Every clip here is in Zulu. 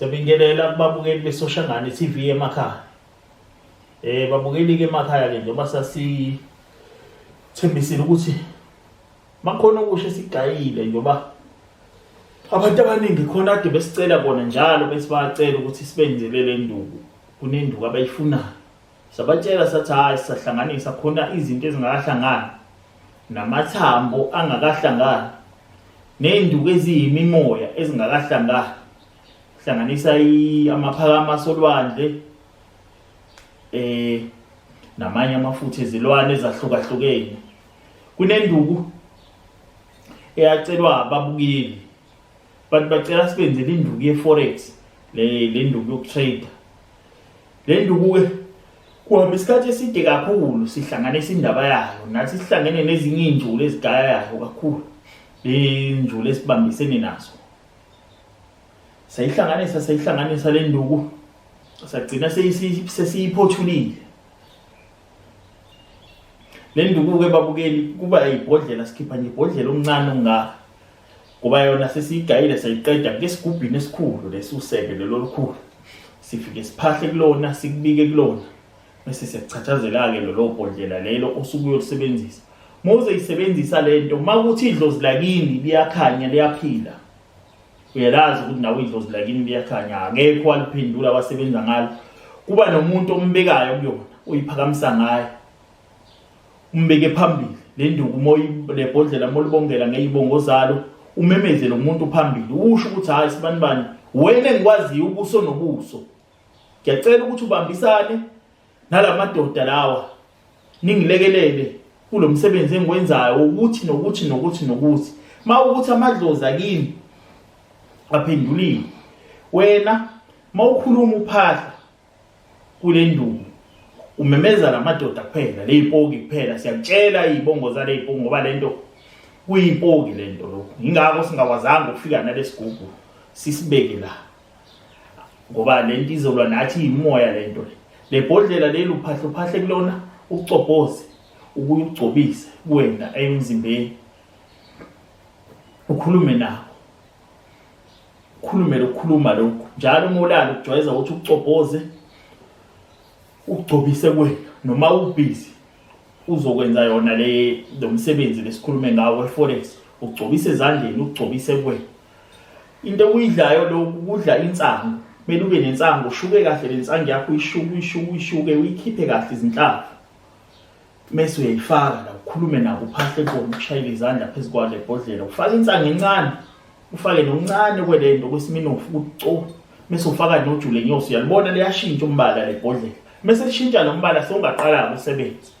Siyabingelela kubabukeli beSoshangane TV emakhaya. Babukeli ke emakhaya ke njengoba sasithembisile ukuthi makhona okusho esigayile njengoba abantu abaningi khona kade besicela kona njalo bethi bayacela ukuthi sibenzele le nduku kunenduku abayifunayo. Sabatshela sathi hhayi sisahlanganisa khona izinto ezingakahlangani namathambo angakahlangani ney'nduku eziyimimoya ezingakahlangani hlanganisa amaphakama asolwandle eh namanye amafutha ezilwane ezahlukahlukene kunenduku eyacelwa ababukeli bantu bacela sibenzele induku ye-forex le nduku yokutrader. Le nduku-ke kuhamba isikhathi eside kakhulu sihlanganisa indaba yayo nathi sihlangene nezinye iy'njulo ezigayayo kakhulu iy'njulo esibambisene nazo sayihlanganisa sayihlanganisa le nduku sagcina sesiyiphothulile le nduku-ke babukeli kuba ibhodlela sikhipha nje ibhodlela omncane ongaka ngoba yona sesiyigayile sayiqeda kulesigubhini esikhulu lesi useke lelo olukhulu sifike siphahle kulona sikubike kulona bese siyakuchathazela-ke lolo bhodlela lelo osuke uyolisebenzisa uma uzoyisebenzisa le nto uma kuthi idlozi lakini liyakhanya liyaphila uyalazi ukuthi nawe idlozi lakini liyakhanya akekho waliphendula wasebenza ngalo kuba nomuntu ombekayo kuyona uyiphakamisa ngayo umbeke phambili le nduku le bhodlela molibongela ngeyibongo zalo umemeze lo muntu phambili usho ukuthi hayi sibanibani wena engikwaziyo ubuso nobuso ngiyacela ukuthi ubambisane nalamadoda lawa ningilekelele kulo msebenzi engiwenzayo ukuthi nokuthi nokuthi nokuthi ma ukuthi amadlozi akini aphenduliwe wena mawukhuluma uphahla kule nduku umemeza lamadoda kuphela leyipoki kuphela siyakutshela izibongo zaleyipoki ngoba lento kuyipoki lento lokhu ingakho singakwazanga ukufika nalesigubhu sisibeke la ngoba lento izolwa nathi imoya lento le lebhodlela leli uphahla uphahle kulona ucobhoze ubuye ugcobise kuwena emzimbeni ukhulume nabo ukhulume lokukhuluma lokhu njalo uma ulala ukujwayeza ukuthi ucobhoze ugcobise kuwena noma ubhizi uzokwenza yona le lo msebenzi lesikhulume ngawo we-forex ugcobise ezandleni ugcobise kuwena into okuyidlayo lokhu kudla insangu kumele ube nensangu ushuke kahle le nsangu yakho uyishuke uyishuke uyishuke uyikhiphe kahle izinhlamvu mese uyayifaka la ukhulume nabo uphahle kona ukushayela izandla phezu kwale bhodlela ufake insangu encane ufake nokuncane kwelento kwesiminofu ukuthi mese ufaka nojule nyosi uyalibona liyashintsha umbala lebhodlela mese lishintsha lo mbala sewungaqala usebenze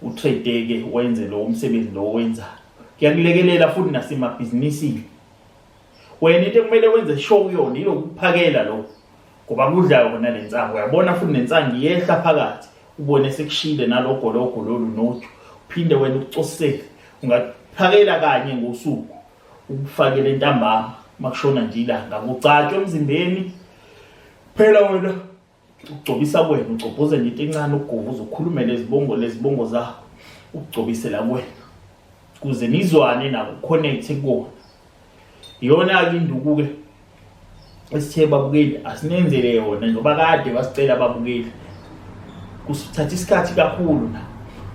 utrade-ke wenze lowo msebenzi lowo owenzayo kuyakulekelela futhi nasemabhizinisini wena into ekumele wenze sure kuyona ilokuphakela lokho ngoba kudla yona le nsangu uyabona futhi nensangu iyehla phakathi ubone sekushile nalogologo lolu noju uphinde wena ucosele ungaphakela kanye ngosuku ukufakele ntambama makushona nje ilanga kugcatshwe emzimbeni phela wena ugcobisa kuwena ugcobhoze nje into encane ugovu uzokhulume lezibongo lezibongo zakho ugcobise la kuwena kuze nizwane nabo connect kuwona iyona-ke induku-ke esithe babukeli asinenzele yona njengoba kade basicela ababukeli kusithatha isikhathi kakhulu na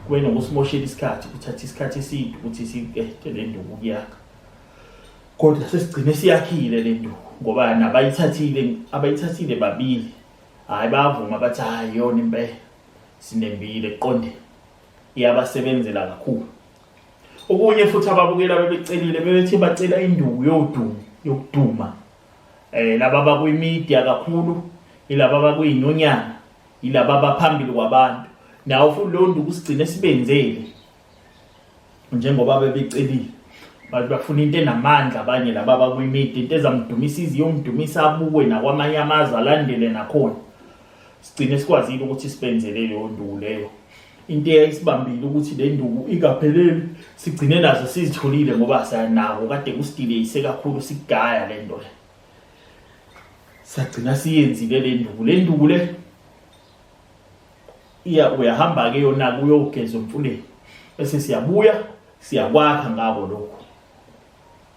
kube nokusimoshela isikhathi kuthatha isikhathi eside ukuthi siqede le nduku kuyakha kodwa sesigcine siyakhile le nduku ngoba nabayithathile abayithathile babili hhayi bayavuma bathi hhayi yona impela sinembile kuqonde iyabasebenzela kakhulu okunye futhi ababukeli abebecelile bebethi bacela induku yodumo yokuduma eh laba abakwi-media kakhulu ilaba abakuyinyonyana ilaba abaphambili kwabantu nawo futhi leyo nduku sigcine sibenzele njengoba bebecelile bantu bafuna into enamandla abanye laba abakwimidi into ezamdumisa iziyomdumisa abukwe nakwamanye amazwe alandele nakhona sigcine sikwazile ukuthi sibenzele leyo nduku leyo into eyayisibambile ukuthi le nduku ingapheleli sigcine nazo sizitholile ngoba sanako kade kusidileyise kakhulu sigaya le nto le sagcina siyenzile le nduku le nduku le iya uyahamba ke yona kuyogeza emfuleni bese siyabuya siyakwakha ngako lokho.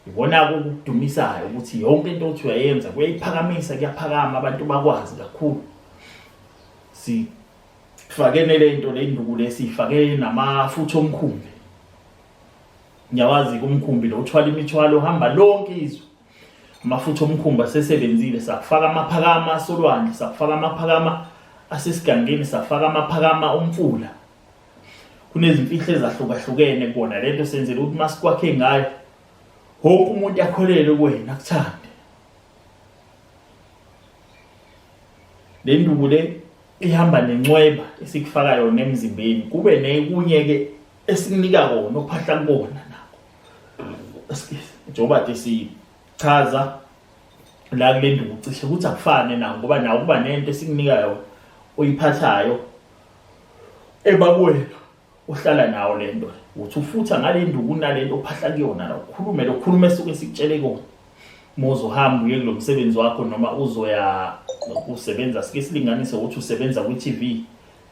Ibona-ke okukudumisayo ukuthi yonke into othi uyayenza kuyayiphakamisa, kuyaphakama, abantu bakwazi kakhulu. Sifake nele nto le nduku le, siyifake namafutha omkhumbi. Ngiyawazi-ke umkhumbi lo uthwala imithwalo uhamba lonke izwe. Amafutha omkhumbi asesebenzile, sakufaka amaphakama asolwandle, sakufaka amaphakama asesigangeni, safaka amaphakama omfula. Kunezimfihlo ezahlukahlukene kuwona lento, senzela ukuthi masikwakhe ngayo wonke umuntu akholelwe kuwena, akuthande. Le nduku le ihamba nencweba esikufaka yona emzimbeni, kube nekunye-ke esikunika kona ophahla kukona nako, njengoba de sichaza la kule nduku cishe ukuthi akufane nawo, ngoba nawo kuba nento esikunika yona oyiphathayo ebakuwena uhlala nawo le nto, uthi ufutha ngale nduku unalento ophahla kuyona la, ukhulume lo khuluma esuke sikutshele kona. Uma uzohamba uye kulo msebenzi wakho noma uzoya usebenza, sike silinganise ukuthi usebenza kwi-TV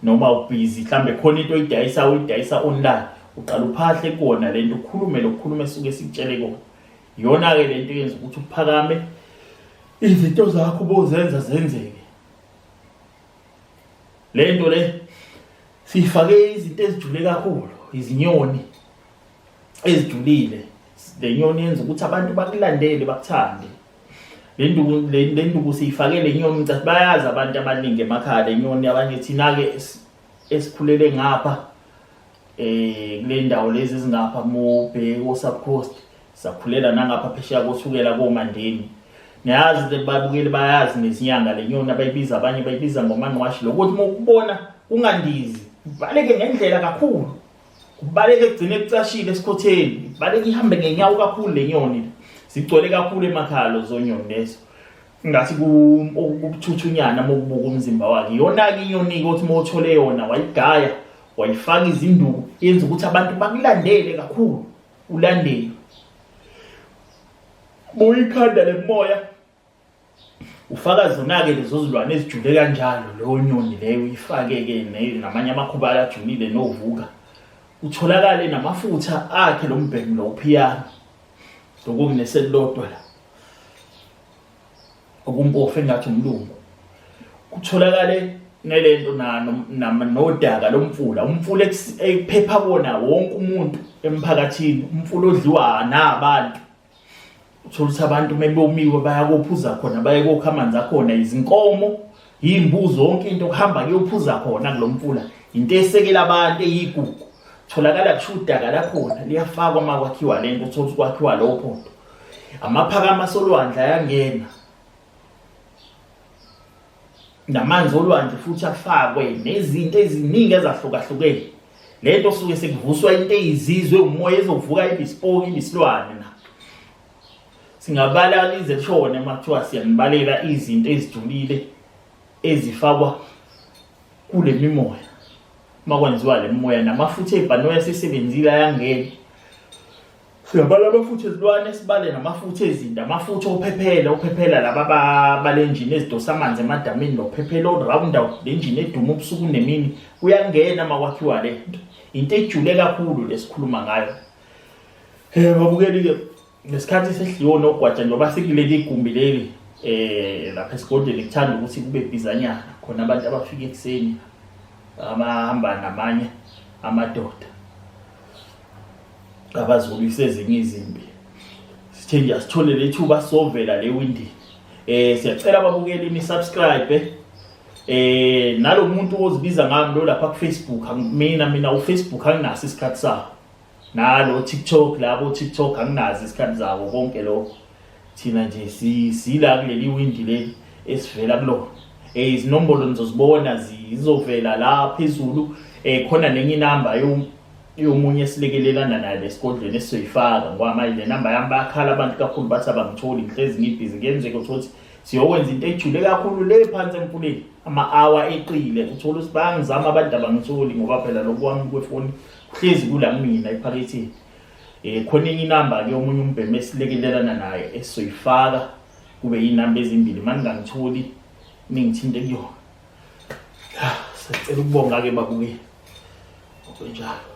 noma ubhizi, mhlambe khona into oyidayisa, uyidayisa online, uqala uphahle kuwona lento, ukhulume lo khuluma esuke sikutshele kona. Iyona-ke lento yenza ukuthi uphakame, izinto zakho ubozenza zenzeke. Le nto le siyifake izinto ezijule kakhulu, izinyoni ezijulile. Le nyoni yenza ukuthi abantu bakulandele, bakuthande. Le nduku le nduku siyifake le nyoni, ngicathi bayazi abantu abaningi emakhaya le nyoni. Abanye thina-ke esikhulele ngapha kule ndawo lezi ezingapha mobheke o-Subcoast, sakhulela nangapha phesheya koThukela koMandeni. Niyazi le babukeli bayazi nezinyanga le nyoni abayibiza, abanye bayibiza ngomanqwashi, lokuthi uma ukubona ungandizi ubaleke ngendlela kakhulu, kubaleke kugcine kucashile esikhotheni, ibaleke ihambe ngenyawo kakhulu le nyoni. Zigcwele kakhulu emakhaya lezo nyoni lezo, ngathi kubuthuthunyana uma ukubuka umzimba wakhe. Iyona-ke inyoni-ke othi uma uthole yona wayigaya wayifaka izinduku, yenza ukuthi abantu bakulandele kakhulu, ulandele buyikhanda lemoya, ufaka zona-ke lezo zilwane ezijule kanjalo, leyo nyoni leyo uyifake-ke namanye amakhubalo ajulile novuka, utholakale namafutha akhe lo mbhemu lo uphiyano lokungineselilodwa la okumpofu engathi umlungu, kutholakale nelento nodaka lomfula, umfula ekuphepha kuwona wonke umuntu emphakathini, umfula odliwa nabantu. Uthola ukuthi abantu mebomiwe bayakophuza khona, baye kokha amanzi akhona, izinkomo, iy'mbuzi, yonke into kuhamba kuyophuza khona kulo mfula. Into esekela abantu eyigugu. Tholakala kusho udaka lakhona liyafakwa uma kwakhiwa le nto, uthola ukuthi kwakhiwa lowo phondo. Amaphakama asolwandle ayangena namanzi olwandle futhi afakwe nezinto eziningi ezahlukahlukene. Le nto suke sekuvuswa into eyizizwe umoya ezovuka ibisipoki ibisilwane na. Singabala lize lishone uma kuthiwa siyanibalela izinto ezijulile ezifakwa kule mimoya. Uma kwenziwa le mimoya namafutha ebhanoyi asesebenzile ayangena. Siyabala amafutha ezilwane, sibale namafutha ezinto, amafutha ophephela, ophephela laba bale njini ezidosa amanzi emadamini, nophephela o-round out, le njini eduma ubusuku nemini, kuyangena uma kwakhiwa le nto. Into ejule kakhulu lesikhuluma ngayo. Babukeli-ke ngesikhathi sehliwo nogwaja, njengoba sikuleli gumbi leli lapha esigodlweni, kuthanda ukuthi kube bhizanyana khona abantu abafika ekuseni abahamba namanye amadoda abazolwisa ezinye izimpi. Sithe nje asithole lethuba sovela le windini. Siyacela ababukeli ni subscribe. Nalomuntu ozibiza ngami lo lapha ku Facebook, mina u Facebook anginaso isikhathi sawo. Nalo TikTok, labo TikTok anginazo isikhathi zabo konke lokho. Thina nje sila kuleli windi leli esivela kulona. Izinombolo nizozibona zizovela la phezulu. Khona nenye inamba yomunye esilekelelana naye lesigodlweni esizoyifaka, ngoba manje le namba yami bayakhala abantu kakhulu bathi abangitholi, ngihlezi ngibhizi. Kuyenzeka ukuthi siyokwenza into ejule kakhulu le phansi emfuleni, ama-hour eqile, uthole ukuthi bayangizama abantu abangitholi, ngoba phela lokhu kwami kwefoni kuhlezi kula kumina ephaketheni. Khona enye inamba ke omunye umbhemu esilekelelana naye esizoyifaka, kube yinamba ezimbili, uma ningangitholi ningithinte kuyona. Sicela ukubonga ke babukeli. Okunjalo.